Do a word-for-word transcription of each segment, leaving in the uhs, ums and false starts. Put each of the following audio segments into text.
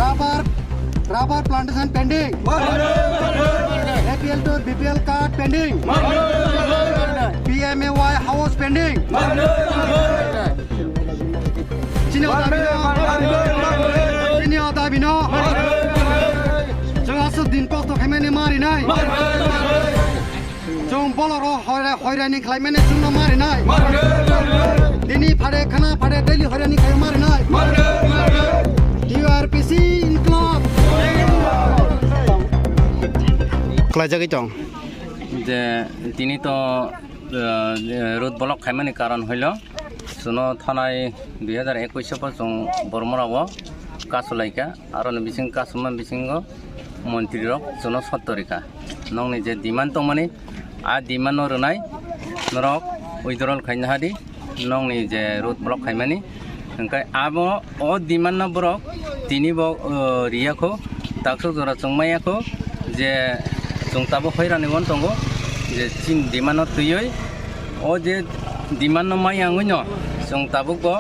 Rubber, rubber plantation pending. A P L to B P L card pending. P M A Y house pending. Chini o dabi no. Chini o dabi no. Chwng aswk din kosto khaimani mari nai. Chwng boloro hoira-, hoirani khlaimani chwngno marinai. Dini phare khana phare daily hoirani khlai marinai. T R P C inklab. Khlaijagwi tong. Je tini to, eh, road block khaimani karon hoilo, chwngno thanai dui hajar ekwis o chwng bormorao kasulaikha, aroni bising kasuma bisingo montri rok chwngno sottorikha. Nokni je demand tongmani, a demand no rwnai norok withdrawal khaina hadi, nokni je road block khaimani. Hwnkhe abo o demand no borok tini bo, uh, riyakho, taksok jora chwng maiyakho, je chwng tabuk hoirani uan tongo, je chini demand no twiwi o je demand no maya wngwi no chwng tabuk bo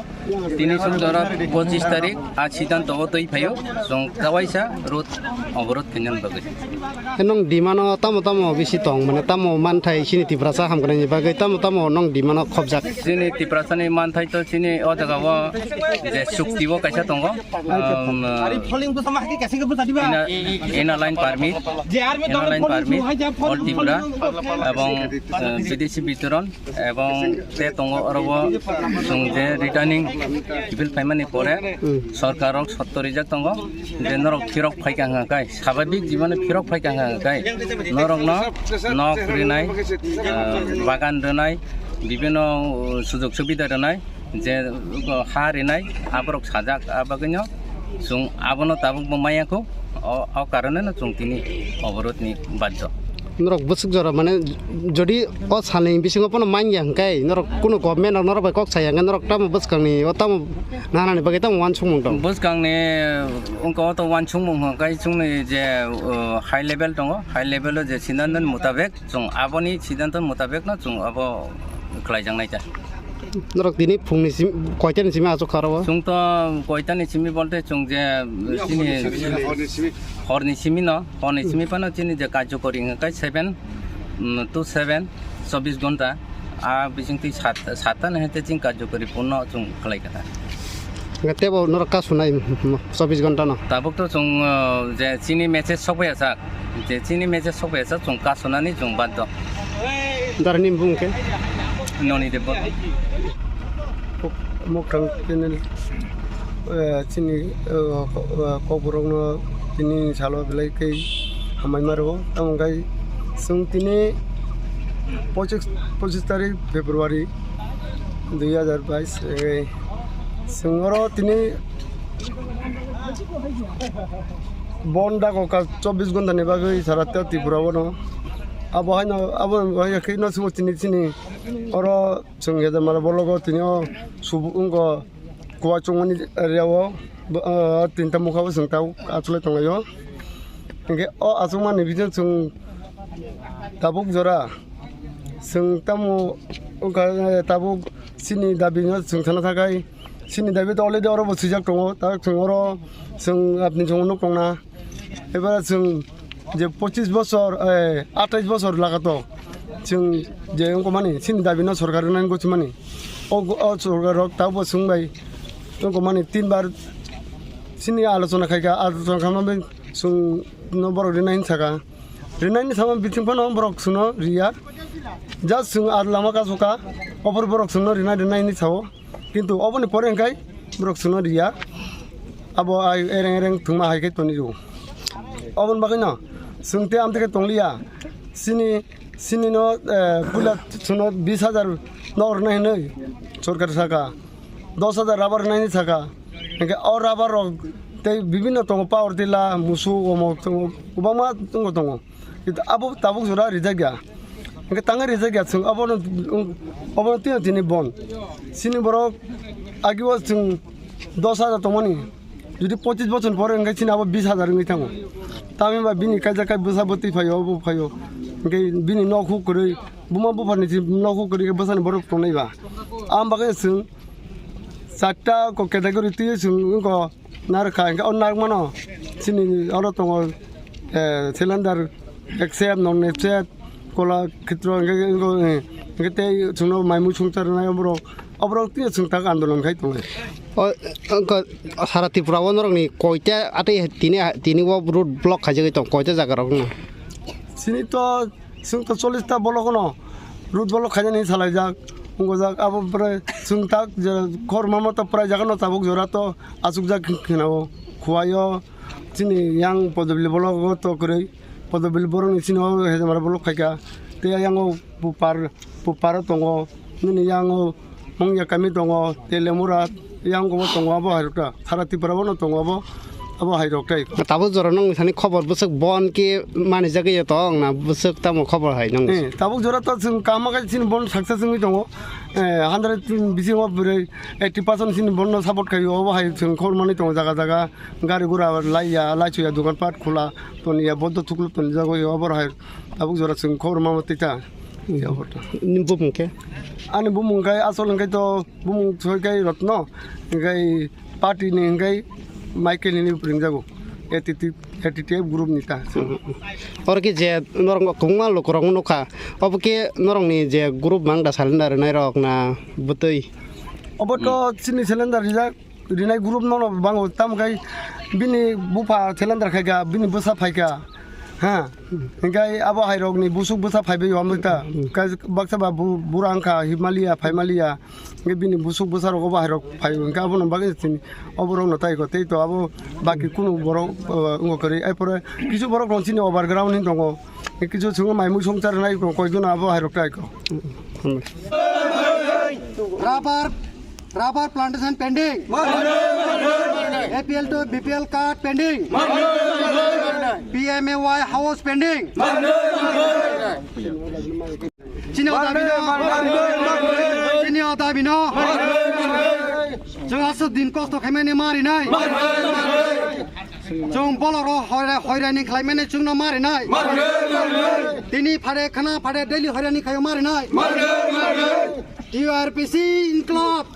tini suk jora pochis tarik a siddhanto o twi phaio, chwng kawaisa road oborot khainani bagwi. Nong demand o tamo tamo bisi tong, mane tamo manthai chini Tiprasa hamkrai ni bagwi tamo tamo nong demand o khobjak? Chini Tiprasa ni manthai to chini o jaga o je chukti o kaisa tongo, um, Inner, Inner Line Permit, Inner Line Permit, All Tripura, ebong, uh, Bidesi Bitoron, ebong te tongo oro o chwng je returning bill phaimani pore, hmm, sorkar rok sotto rijak tongo je norok phirok phaikha hwnka kai, sababik jibone phirok phaikha hwnka kai, norok no nok rinai, ah, bagan rinai, bibino, uh, sujog subida rinai, je, uh, ha rinai, aborok sajak, a bagwino chwng abono tabuk bo maya kho. O, o karone no chwng tini oborodni bajjo. Norok bwswk jora, mane, jodi o salni bisingo pono manya hwnkhe, norok kunu government rok norok bai kok saya hwnkhe, norok tamo bwskangni o tamo nahanani bagwi tamo uansukmung tong? Bwskangni wngkha o to uansukmung hwnkhe chwngni je, o, high level tongo, high level o je siddhanto ni mutabek, chwng aboni siddhanto mutabek no chwng abo khlaijaknai ta. Norok tini phungni sim-, koitani simi achuk kha oro? Chwng to koitani simi bolte chwng je chini horni simi no, horni simi phano chini je karjokori hwnkhe seven, mm, to seven, chobbish ghonta. A bising twi sat, satta ni hete chini karjokori punno chwng khlai kha. Hwnkhe tebo norok kasunai, mm, chobbish ghonta no? Tabuk to chwng, uh, je chini message sokphai sak, je chini message sokphai sak chwng kasunani chwng baddo. Darani bung khe? Noni Debbarma. Muk-, Mukrang channel, eh, chini, eh, ko-, eh, kokborokno tini salo belai khe hamai ma rwo. Tamo khe chwng tini pochis, pochis tarik February dui hajar bais, eh, chwng oro tini bon dago ka chobbish ghonta ni bagwi sara Tripura o no. Abo haino, abo hai khe no chwng tini chini oro chwng Yadamalai bologo tini o subu wngkha kuwa chungmani area o, bo, ah, tinta mukha bo chwng tabuk achulai tonglaio. Hwnkhe o achukmani bising chwng tabuk jora chwng tamo wngkha, eh, tabuk chini dabi no chwng thana thakai, chini dabi to already oro bo swijak tongo, ta chwng oro chwng apni chwng nuk tongna. Ebar chwng je pochis bosor, eh, atais bosor lagato chwng je wngkha mani chini dabi no sorkar nang gochimani. O, o sorkar rok tabuk bo chwng bai wngkha mani tin bar chini alochona khaika, alochona khamani chwng no borok rinai hin saka. Rinai ni sama bising phano borok chwngno riya. Just chwng ar lama kasoka, obor borok chwngno rinai rinai hinwi sao. Kintu oboni pore hwnkhe borok chwngno riya. Abo ai ereng ereng thwngma hai khe toni rwo. Oboni bagwino chwng tei amtwi khe tongliya. Chini, chini no, eh, puila chwngno bis hajar no rwnai hinwi sorkar saka. Dos hajar rubber rwnai hinwi saka. Hwnkhe o rubber rok Tei bibinno tongo, power tila, musu, omo tongo, kwbangma tongo, tongo. Kintu abo tabuk jora rijak ya. Hingke tangwi rijak ya, chwng obono, obono tino tini bon. Chini borok agio chwng dos hajar tongmani. Jodi pochis bochor pore hingke chini abo bis hajar wngwi thango. Tamni ba bini kaisa kai bwsa bwtwi phaio, obo phaio. Hingke bini nok huk kwrwi, buma bupharni si nok huk kwrwi bwsani borok tongnai ba. Ang bagwi chwng charta ko category twi chwng wngkha. Narwkha, hingke o narwkmano chini oro tongo, eh, cylinder, Excep, non Excep, kola khitro, hingke, hingke, eh, hingke tei chwngno mai mui songchar nai oborok, oborok tei chwng tak andolon khai tongo. O, wngkha sara Tripura o norokni koita atwi tini, tini o road block khaijagwi tong, koita jaga rok no? Chini to Chwng to chollish ta block no road block khainani salaijak, wngojak, abo pore chwng tak je khorma moto prai jaga no tabuk jora to achukjak khinao. Khuaio chini yang Podobili block o to kwrwi, Podobili borok ni chini o Hejamara block khaika, tei yang o Bupar, Bupar o tongo, nini yang o Mungya kami tongo, Telemura, yang kobo tongo, abo hairok ta. Sara Tripura bono tongo abo, abo hairok tai. Tabuk jora nung sani khobor bwswk bon khe manijagwi ya tong na bwswk tamo khobor hai nung? Eh, tabuk jora to chwng kaham khe chini bon success wngwi tongo. Eh, hundred bisingo bwrwi eighty percent chini bonno support khaio, abo hai chwng khobor manwi tongo jaga jaga. Gari gura laiya, laichwiya, dogan pat khula toniya, bodo thuklu tonjagwi, abo hai tabuk jora chwng khobor mama tita. Ni bumung khe? Ani bumung khe asol hwnkhe to bumung soi khe Rotno, hwnkhe party ni hwnkhe Michael hinwi phrwngjago. A T T, A T T F group ni ta. Oro khe je norok kwbangma lukurok nukha, obo khe norokni je group mang da cylinder rwnai rok na bwtwi? Obo to chini cylinder rijak. Rinai group no no bango, tamo kai bini bupha cylinder khaika, bini bwsa phaika, ha, hingkai abo hai rok ni busuk bwsa phaibai o amrita, kai baksa ba bu-, bura wngkha, himaliya, phaimaliya, hingke bini busuk bwsa rok obo hai rok phai, hingke abo no bagwi chini obo rok no tai ko, tei to abo baki kunu borok, uh, wngkha kwrwi, ai pore kisu borok rok chini overground hin tongo, kisu chwngno mai mui songchar nai ko, koi jona abo hai rok tai ko. Rubber Rubber plantation pending. A P L to B P L card pending. P M A Y house pending. Chini o dabi no. Chini o dabi no. Chwng aswk din kosto khaimani mari nai. Chwng bolok ro hoira-, hoirani khlaimani chwngno mari nai. Tini phare khana phare daily hoirani khaio mari nai. T U R P C inklab.